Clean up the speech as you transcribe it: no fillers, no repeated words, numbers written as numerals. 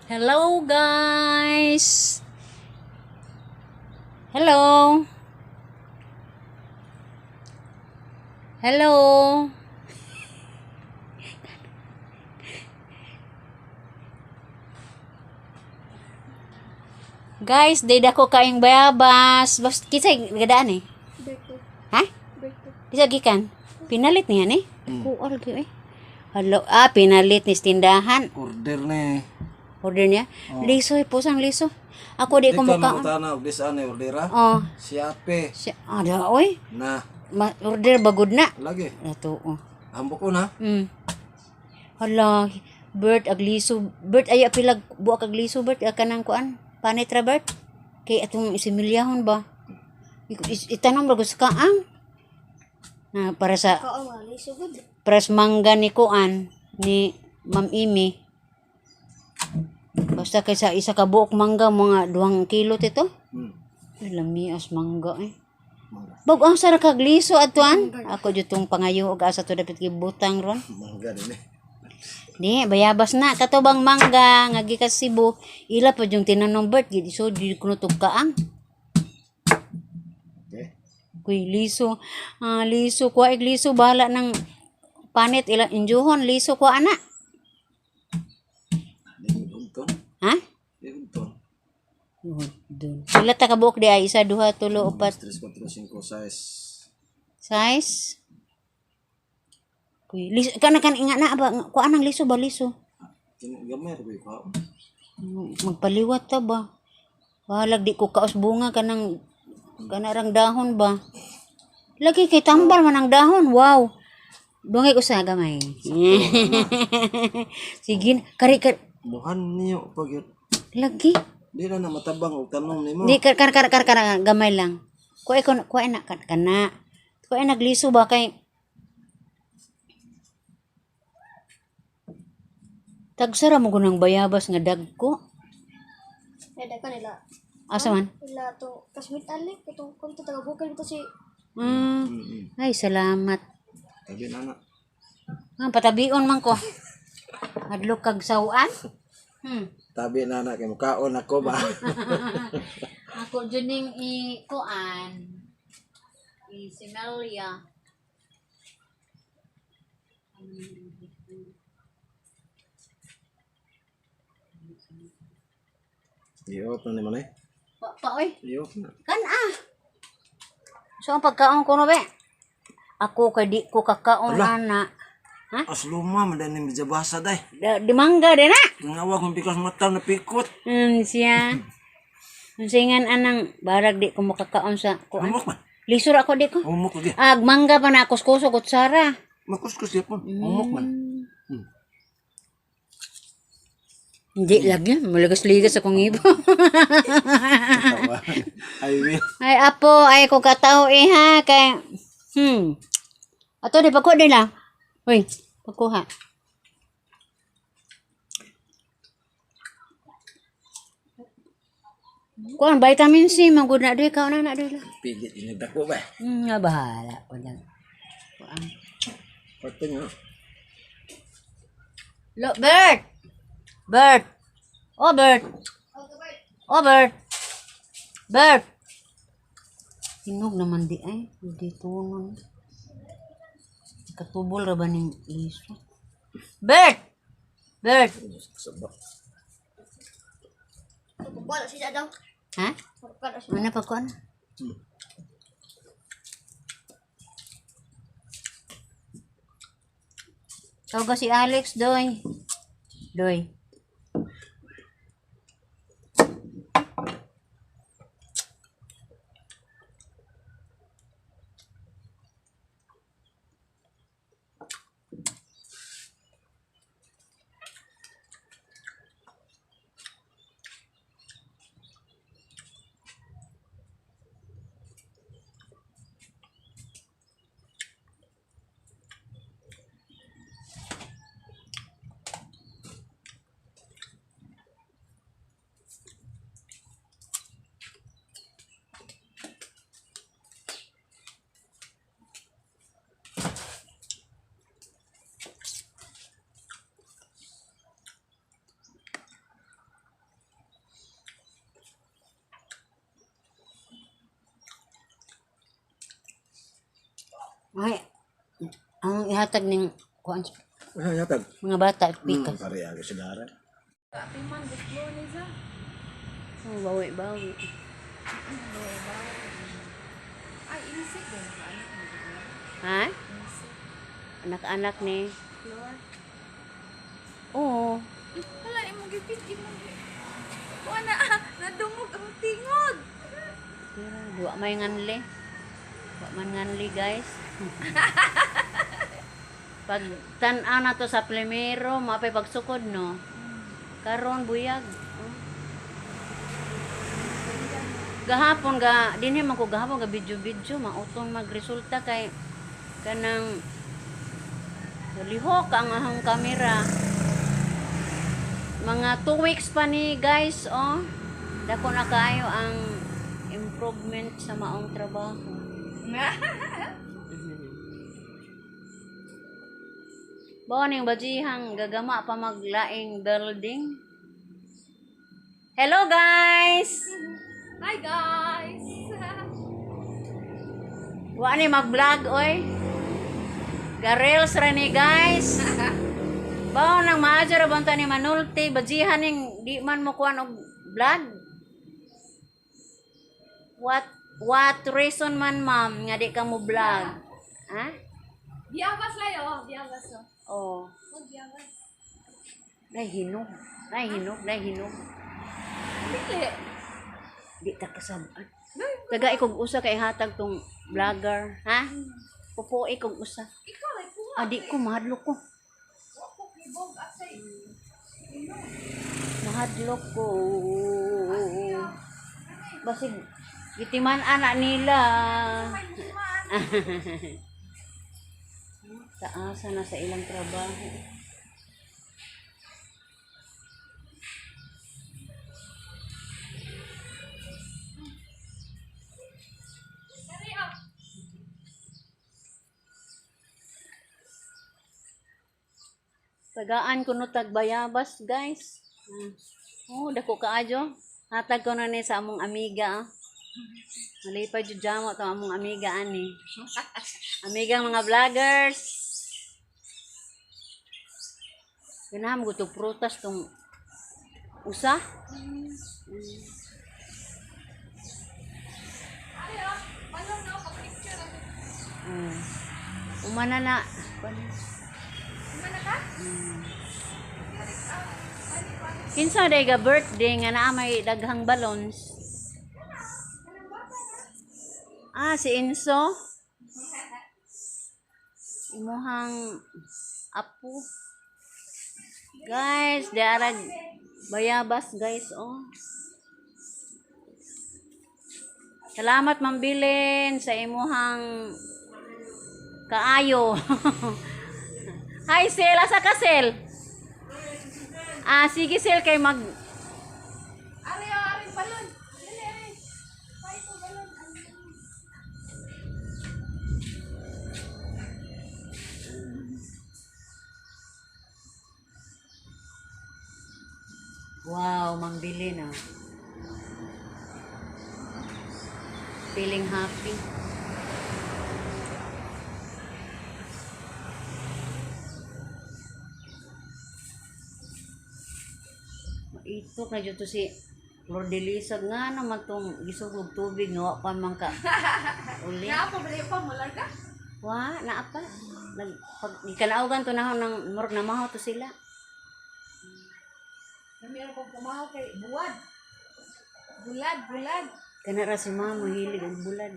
Hello, guys. Hello. Hello. Guys, day dako kaayong bayabas. Bas kinsa gadaan eh? Berto. Ha? Berto. Isa gikan. Pinalit niya ni. Kual gyud eh. Hello, ah, pinalit ni sa tindahan. Order ni. Order niya. Liso, eh, pusang liso. Ako di ko Di ka mukaon. mangutana og disaan ni ordera. Oh, Siape. siya, ada oy. Na. Ma order bagod na. Lagi. Ato oh. Hambok ko na. Hala, Bert agliso. Bert ay pilag buak agliso Bert kanang kuan. Panit ra Bert. Kay atong isimilyahon ba? Itanom ra gud sa kaang. Na para sa Oo nga, liso good. pres mangga ni kuan ni Ma'am Imi. Basta kay sa isa ka buok mangga mga 2 kilo tito. Ay, lamias mangga eh. Mangga. Bag ang sara kag liso atuan. Ako jud tong pangayo og asa to dapat gibutang ron. Mangga din eh. Di, bayabas na. Kato bang mangga, nga gikas Cebu, ila pa yung tinanong Bert, gid so, di ko nutog kaang. Okay. Kuy, liso. Ah, liso, kuha ig liso, bahala ng panit, ila, injuhon, liso, kuha ana. Di unton. Ha? Di unton. Dun. Ila ta kabuok di ay, isa, duha, tulo, upat, 3, 4, 5, 6. Size. Kuy, liso, kana kan inga na ba, kuha nang liso ba, liso. Kini gamay ra ko. Magpaliwat ta ba? Bahalag di ko kaos bunga kanang kanarang dahon ba? Lagi kay tambal man ang dahon. Wow. Dungay ko sa gamay. Sige, kari kari Muhan niyo pag yun. lagi. Di na na matabang og tanom nimo. Di kar kar kar kar, kar gamay lang. Kuay ko kuay na kan kana. Kuay nagliso ba kay Tagsara mo gunang bayabas nga dagko. Nada ka nila. Asa man? Ila to kasmit ali itong kung to taga bukal to si Ay, salamat. Tabi na na. Ah, patabion man ko. Adlok kag sawan. Tabi na na kay mukaon ako ba. Ako juning i kuan. I Simelia. I-off na nimo ni. Pa, pa oy. I-off na. Kan ah. So ang pagkaon ko no be. Ako kay di ko kakaon ana. Ha? Asluma man ni bijabasa day. Da, di mangga din na. Tinawag kong pikas mata na pikot. Siya. Unsingan anang barag di ko makakaon sa kuan. Humok man. Lisur ako di ko. Humok lagi. Ag mangga pa na kuskuso kutsara. Makuskus yapon. Humok man. Hindi lagi, malagas-ligas akong ibo. I will. Ay, apo, ay ko katao eh ha, kay, Ato, di pagkuha din lang. Uy, pagkuha. Kuan, vitamin C, magud na doy, kaon na na doy lang. Pigit inagdako ba? Nga bahala ko lang. Kuan. Pati nga. Lo, Bert! Bert! Oh, Bert! Oh, Bert! Bert! Hinog naman di ay. Hindi tunon. Katubol ra ba ning liso? Bert! Bert! Sabak. pagkuha siya daw. Ha? Pagkuha siya. Ano pagkuan? Tawag si Alex, Doy. Doy. Ay, ang ihatag ning kuan Ano yatag? mga bata pikas. Pare ako sa dara. Apiman, buklo ni sa. Oh, bawi bawi. Ay, insect din ba? Anak mo di ba? Ha? Insect. Anak-anak ni. Floor. Oo. Wala, imong gipit, imong gipit. Wala, nadungog ang tingog. Tira, wa may nganli. Wa man nganli, guys. Pag tan-aw na to sa plimero, mapay pagsukod no. Karon buyag. Oh. Gahapon ga dinhi man ko gahapon ga video-video mautong magresulta kay kanang lihok ang ahong kamera. Mga 2 weeks pa ni, guys, oh. Dako na kaayo ang improvement sa maong trabaho. Bao ning bajihang gagama pa maglaing building. Hello, guys. Hi, guys! Wa ni mag-vlog oy. Garels ra ni, guys. Bao nang maayo ra banta ni Manulti, bajihan ning di man mo kuan og vlog. What reason man, ma'am, nga di ka mo vlog? Ha? Biyabas layo, biyabas oh. Oh, Huwag biyabas. nay hinog. Nay hinog, nay hinog. Dili. Di ta kasabaan. Taga ikog usa kay hatag tong vlogger, ha? Pupuo ikog usa. Ikaw ay kuha. Ah, di ko mahadlok ko. Wa ko kibog asay. Mahadlok ko. Basig gitiman anak nila. Ay, muman. Taasa na sa ilang trabaho. Hurry up. Tagaan ko no tag bayabas, guys. Ah. Oh, dako kaayo. Hatag ko na ni sa among amiga. Ah. Malipay jud jamo to among amiga ani. Amigang mga vloggers. Ganahan mo to prutas tong usa. Ay, oh. Balon no, pag-picture ako. Umana na. Kumana ka? Kinsa day ga birthday nga naa may daghang balons? Ah, si Enzo. Imuhang apo. Guys, di arag bayabas, guys, oh. Salamat, Ma'am Bilin, sa imuhang kaayo. Hi, Sel. Asa ka, Sel? Ah, sige, Sel, kay mag Ari, oh, ari, balon. Dili, ari. Ay, ko balon. Ay, Wow, Ma'am Bilin, ah. Feeling happy. Maitok na dito si Flor de Lisag nga naman tong gisugog tubig nga wa pa man ka uli. Naa pa, bali pa, mularga. Wa, naa pa. Nag, pag gikanaugan to nahon ng murag namahaw to sila. Nami kong pumahaw kay buwad. Bulad, bulad. Kana ra si mama hilig og bulad.